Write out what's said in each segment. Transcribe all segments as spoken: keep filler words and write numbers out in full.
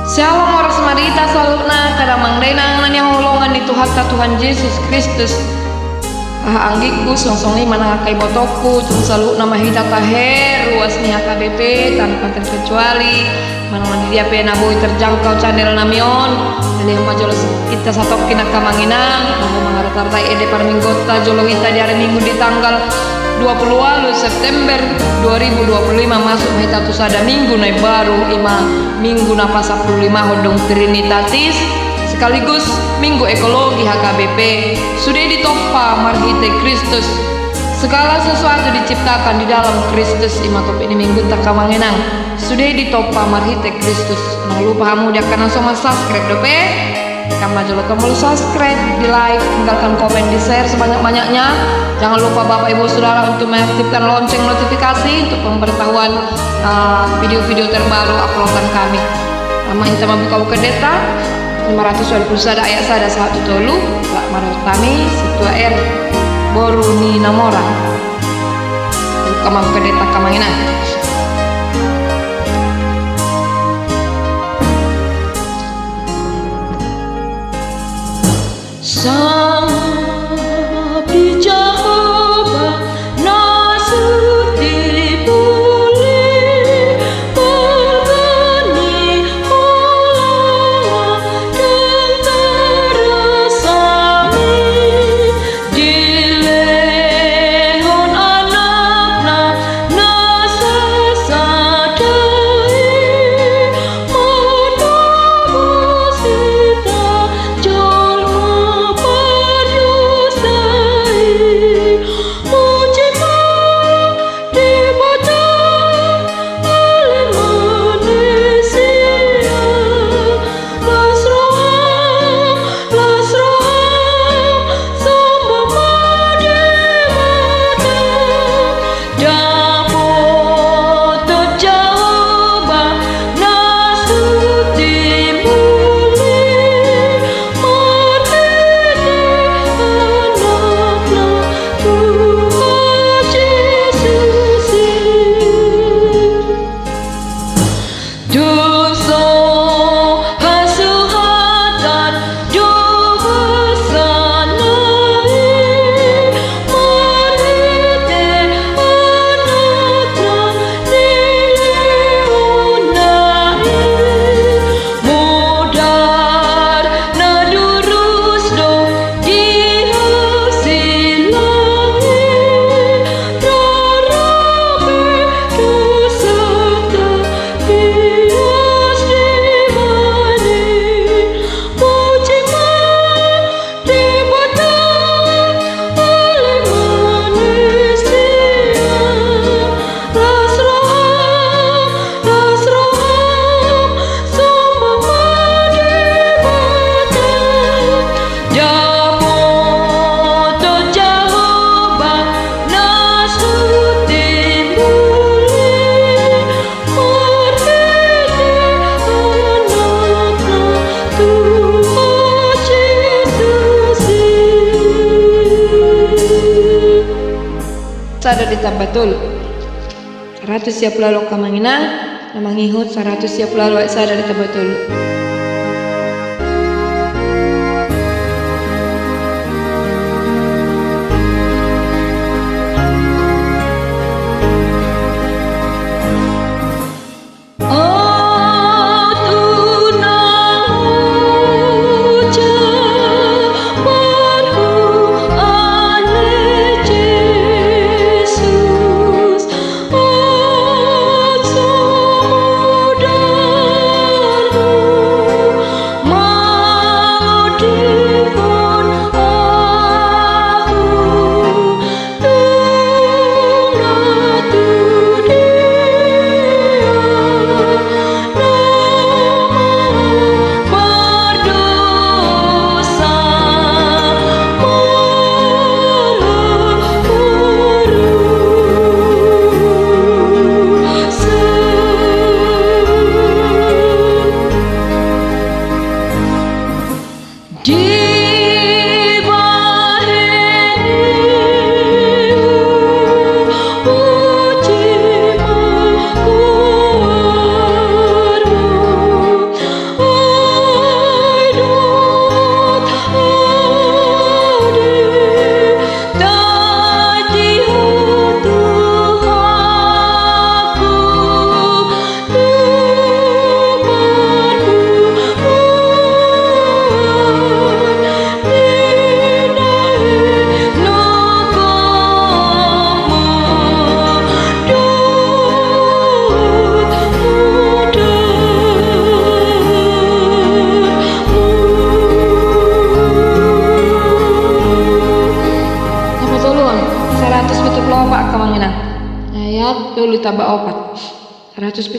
Syalom, horas ma di hita saluhutna angka damang dainang na hinaholongan ni Tuhanta Tuhan Jesus Kristus. Haha anggingku, songon i ma nang angka ibotongku, tung saluhutna ma hita tahe ruas ni H K B P tanpa terkecuali. Manang di dia pe na boi terjangkau channel nami on, alihon ma jolo hita satongkin angka amang inang, laho mangarta-artai ende parmingguonta jolo hita di ari Minggu di tanggal dua puluh walu September dua ribu dua puluh lima, masuk ma hita tu sada minggu na imbaru, i ma minggu na pasampulu limahon dung Trinitatis, sekaligus minggu ekologi H K B P, sude ditompa marhite Kristus. Segala sesuatu diciptakan di dalam Kristus, i ma topik ni minggunta angka amang inang. Sude ditompa marhite Kristus. Unang lupa hamu di angka na so mansubscribe dope, tekan ma jolo tombol subscribe, di like, tinggalkan komen, di share sebanyak-banyaknya. Jangan lupa Bapak Ibu Saudara untuk mengaktifkan lonceng notifikasi untuk pemberitahuan, eh, video-video terbaru uploadan kami. Amang inta mambuka-buka deta, lima ratus dua puluh sada ayat sada sahat tu tolu, Pak Marhortami, Situa R, boru ni Namora. Buka mambuka deta angka amang inang. Sangap di Jahowa na suti puli, marga ni ulaon dan tarasami. Dilehon Anakna na sasada i, manobus hita jolma pardosa i. Muji ma Debata, ale manusia. Las roham, las roham, sombong ma Debata. Dapot tu Jahowa na suti puli, marhite Anakna Tuhan Jesus i. Dung so hasuhatan do basana i, marhite Anakna nilehonna i. Modar na durus do dihasilangi, rarapi dosanta, ias dimaini. Muji ma Debata, ale manusia. Las roham, las roham, sombong ma Debata. Dapot tu Jahowa na suti puli, marhite Anakna Tuhan Jesus i. Sada ditamba tolu. Saratus sia pulu ualu angka amang inang, na mangihut saratus sia pulu ualu ayat sada ditamba tolu.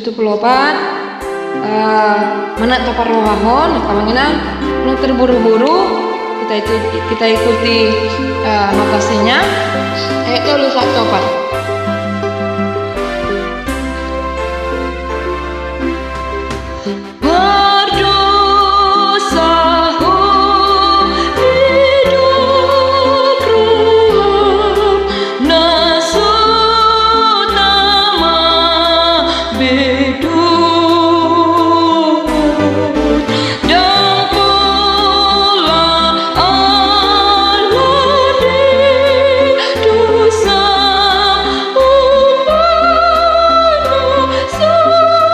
Pitu pulu opat, eh, manat taparrohahon, angka amang inang, unang terburu-buru, kita itu, kita ikuti, eh, notasinya. Ayat tolu sahat tu opat. Pardosa ho, didok roham, na so tama be dohot, ndang pola ala ni dosa, umpama songon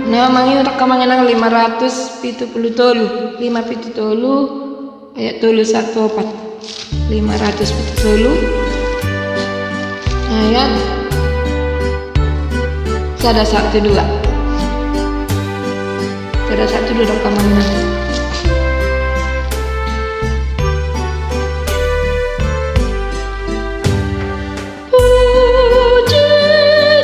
Na mangido angka amang inang lima ratus pitu pulu tolu, lima pitu tolu, ayat tolu sahat tu opat. Lima ratus pitu pulu tolu, ayat sada sahat tu dua. Sada sahat tu dua, dok amang inang. Puji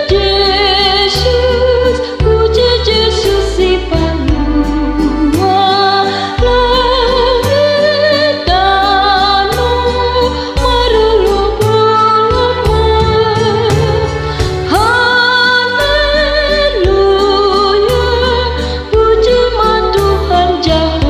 Jesus, puji Jesus, sipalua langit tano, marolopolop ma. Haleluya, puji ma Tuhan Jahowa.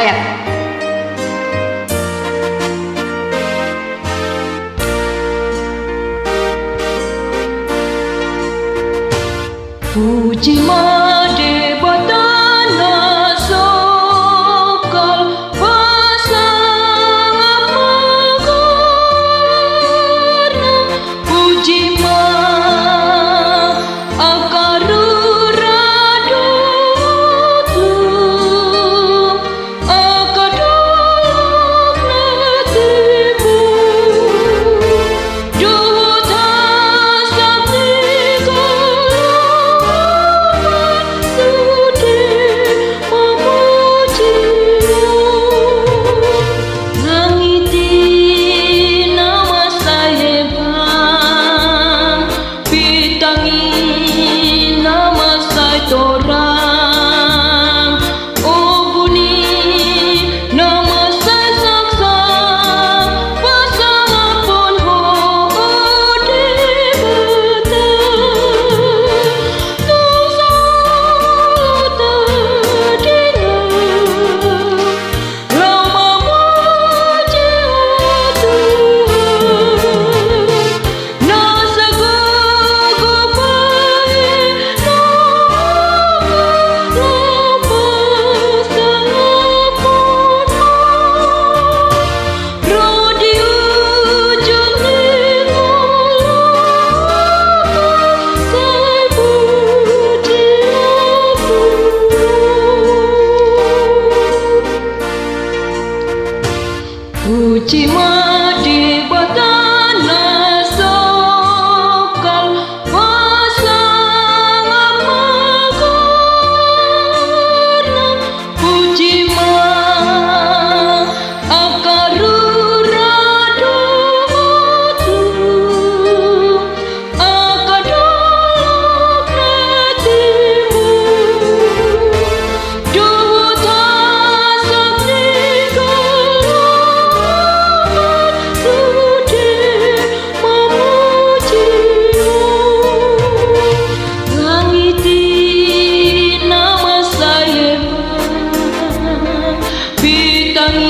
ayat. Puji ma Debata na songkal, pasangap ma goarna, puji ma angka rura dohot angka dolok na timbo, dohot hasangap ni goluhan sude mamuji Ho. Langit i na mansai heban, bintang i na mansai torang, ombun i na mansai saksang, pasangaphon Ho, o Debata, tung saut tadingan. Laho mamuji Ho Tuhan, na sagogo bahenonmu, laho pasangaphon Ho. Ro di ujung ni ngolunta, sai puji Ho Tuhan. Puji ma Debata na songkal, pasangap ma goarna, puji ma angka rura dohot angka dolok na timbo, dohot hasangap ni goluhan sude mamuji Ho. Langit i na mansai heban, bintang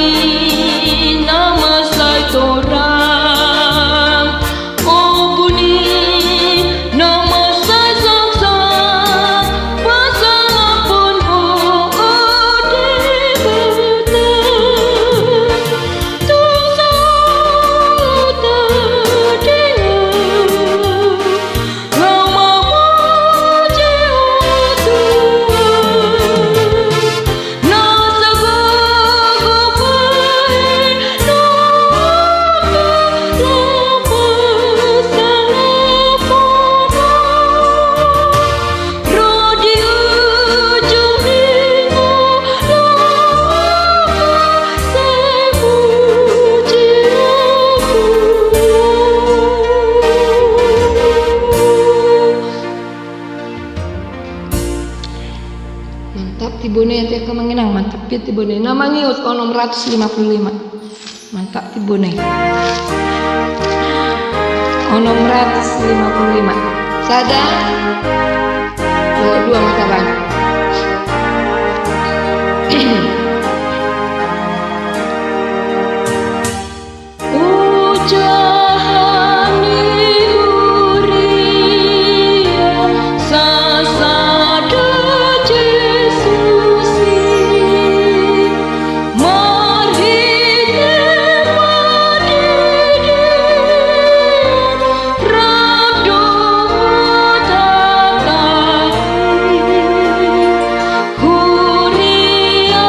i na mansai torang, ombun i na mansai saksang, pasangaphon Ho, o Debata, tung saut tadingan. Laho mamuji Ho Tuhan, na sagogo bahenonmu, laho pasangaphon Ho. Ro di ujung ni ngolunta, sai puji Ho Tuhan. Mantap, Tibone, ate, angka amang inang, mantap, ya, Tibone. Na mangihut, onom ratus lima puluh lima. Mantap, Tibone. Onom ratus lima puluh lima. Sada, dua, dua, mantap, Bang. Ojahan ni huria sasada Jesus i, marhite pandidion rap dohot hata i, huria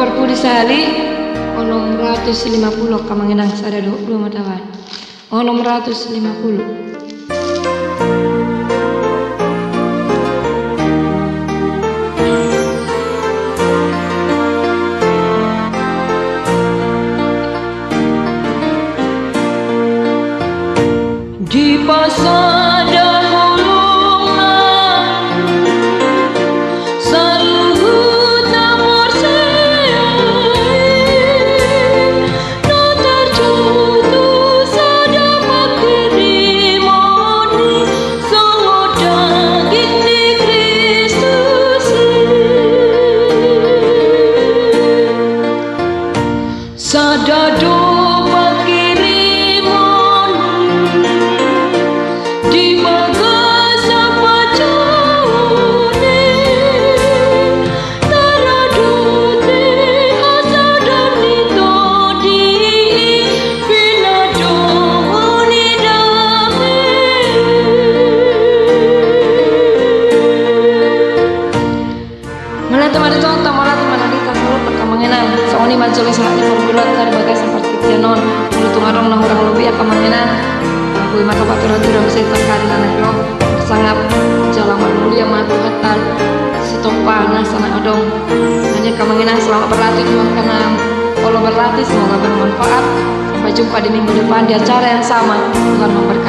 Parpudi sahali, onom ratus lima puluh, angka amang inang, sada, dua, dua ma tabaen. Onom ratus lima puluh. Dipasada holongna saluhut na porsea i, na tartutu sada panghirimon i, songon daging ni Kristus i. Sada do panghirimon di bagasan panjouon i, taradote hasada ni Tondi i, pinadomu ni dame. Mauliate ma di Tuhanta, mauliate ma di Tuhanta, mauliate ma di Tuhanta, angka amang inang. Songon i ma jolo sahat ni parguru ta di bagasan partingkian on. Molo tung adong na hurang lobi, angka amang inang, boi ma tapatura-tura muse tu angka ari na naeng ro. Sangap jala marmulia ma Tuhanta, sitompa nasa na adong. Nangkin, angka amang inang, selamat berlatih tu angka na olo berlatih, semoga bermanfaat. Sampai jumpa di minggu depan di acara yang sama. Tuhan memberkati.